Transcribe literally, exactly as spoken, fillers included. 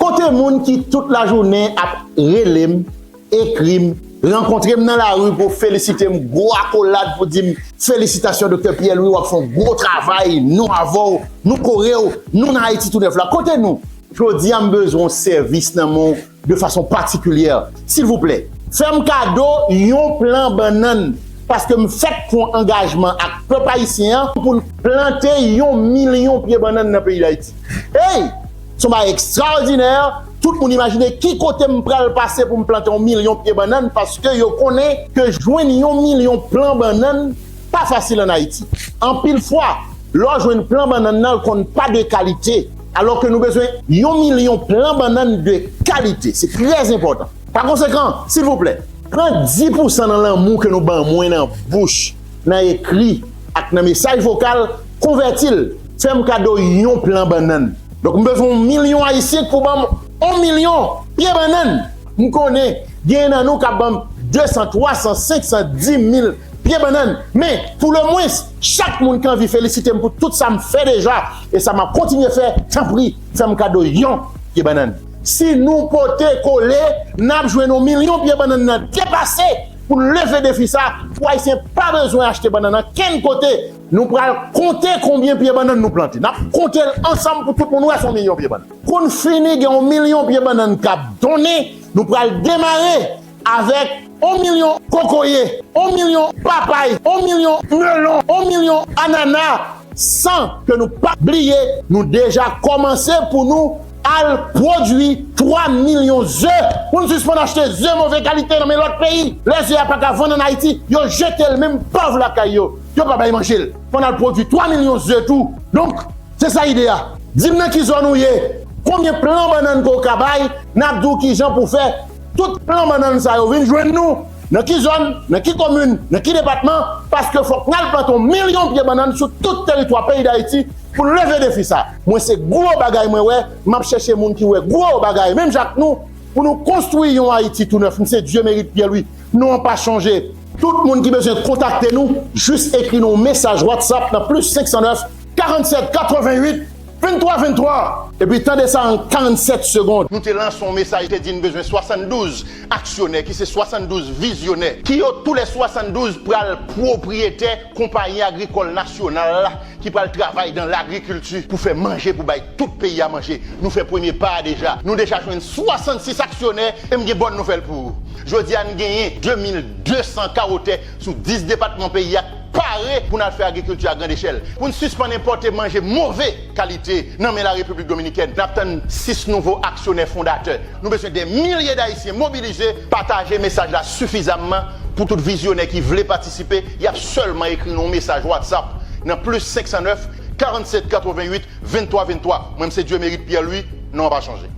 Kote moun ki tout lajounen ap rele m, ekri m, rankontre m nan lari pou felisite m, gwo akolad pou di m, felisitasyon Doktè Pierre Louis, w ap fè yon gwo travay, nou avè w, nou kore w, nou nan Ayiti tou nèf la. Kote nou? Jodi a, m bezwen yon sèvis nan men w de fason patikilyè. Silvouplè, fè m kado yon plan bannann, paske m fèk pran angajman ak pèp ayisyen an pou n plante yon milyon pye bannann nan peyi Dayiti. Hey! Se yon bagay ekstraòdinè. Tout moun imajine ki kote m pral pase pou m plante yon milyon pye bannann, paske yo konnen ke jwenn yon milyon plan bannann pa fasil ann Ayiti. Anpil fwa, lè w jwenn plan bannann nan, l konn pa de kalite, alò ke nou bezwen yon milyon plan bannann de kalite. Se trè enpòtan. Pa konsekan, silvouplè, pran dis pousan nan lanmou ke nou ban mwen nan bouch, nan ekri, ak nan mesaj vokal, konvèti l, fè m kado yon plan bannann. Donk, m bezwen yon milyon Ayisyen pou ban m yon milyon pye bannann. M konnen, gen nan nou k ap ban m de san, twa san, senk san, dis mil pye bannann. Men, pou lemwens, chak moun ki anvi felisite m pou tout sa m fè deja, e sa m ap kontinye fè, tanpri, fè m kado yon pye bannann. Si nou pote kole, n ap jwenn yon milyon pye bannann nan depase pou n leve defi sa, pou Ayisyen pa bezwen achte bannann ankenn kote. Nou pral konte konbyen pye bannann nou plante. N ap konte l ansanm pou tout moun wè se yon milyon pye bannann. Kou n fini gen yon milyon pye bannann k ap donnen, nou pral demare avèk yon milyon kokoye, yon milyon papay, yon milyon melon, yon milyon anana, san ke nou pa bliye, nou deja kòmanse pou nou al pwodui twa milyon ze pou n sispann achte ze move kalite nan men lòt peyi. Lè ze a pa ka vann ann Ayiti, yo jete l menm pòv lakay yo. Yo pa bay manje l. Fò n al pwodui twa milyon ze tou. Donk, se sa ide a. Di m nan ki zòn ou ye, konbyen plan bannann ke w ka bay, n ap di w kijan pou w fè. Tout plan bannann sa yo vin jwenn nou. Nan ki zòn, nan ki komin, nan ki depatman, paske fòk n al plante yon milyon pye bannann sou tout teritwa peyi Dayiti pou n leve defi sa. Mwen se gwo bagay mwen wè, m ap chèche moun ki wè gwo bagay menm jan ak nou, pou nou konstwi yon Ayiti tou nèf. M se Dieumerit Pierre Louis, non an pa chanje. Tout moun ki bezwen kontakte nou, jis ekri nou yon mesaj WhatsApp nan plis senk san nèf, karanntsèt, katreventuit, venntwa venntwa. Epi tande sa an karannsèt segonn. Nou te lanse yon mesaj, te di n bezwen swasanndouz aksyonè, ki se swasanndouz vizyonè, ki yo toulè swasanndouz pral pwopriyetè konpayi agrikòl nasyonal la, ki pral travay dan lagrikilti pou fè manje, pou bay tout peyi a manje. Nou fè premye pa a deja. Nou deja jwenn swasannsis aksyonè, e m gen bòn nouvèl pou ou. Jodi a, n genyen de mil de san kawo tè sou dis depatman peyi a k pare pou n al fè agrikilti a grand echèl, pou n sispann enpòte manje move kalite nan men Larepiblik Dominikèn. N ap tann sis nouvo aksyonè fondatè. Nou bezwen dè milye d Ayisyen mobilize, pataje mesaj la sifizamman pou tout vizyonè ki vle patisipe, y ap sèlman ekri n yon mesaj WhatsApp nan plis senk san nèf, karanntsèt, katreventuit, venntwa venntwa. Mwen, m se Dieumerit Pierre Louis, non an pa chanje.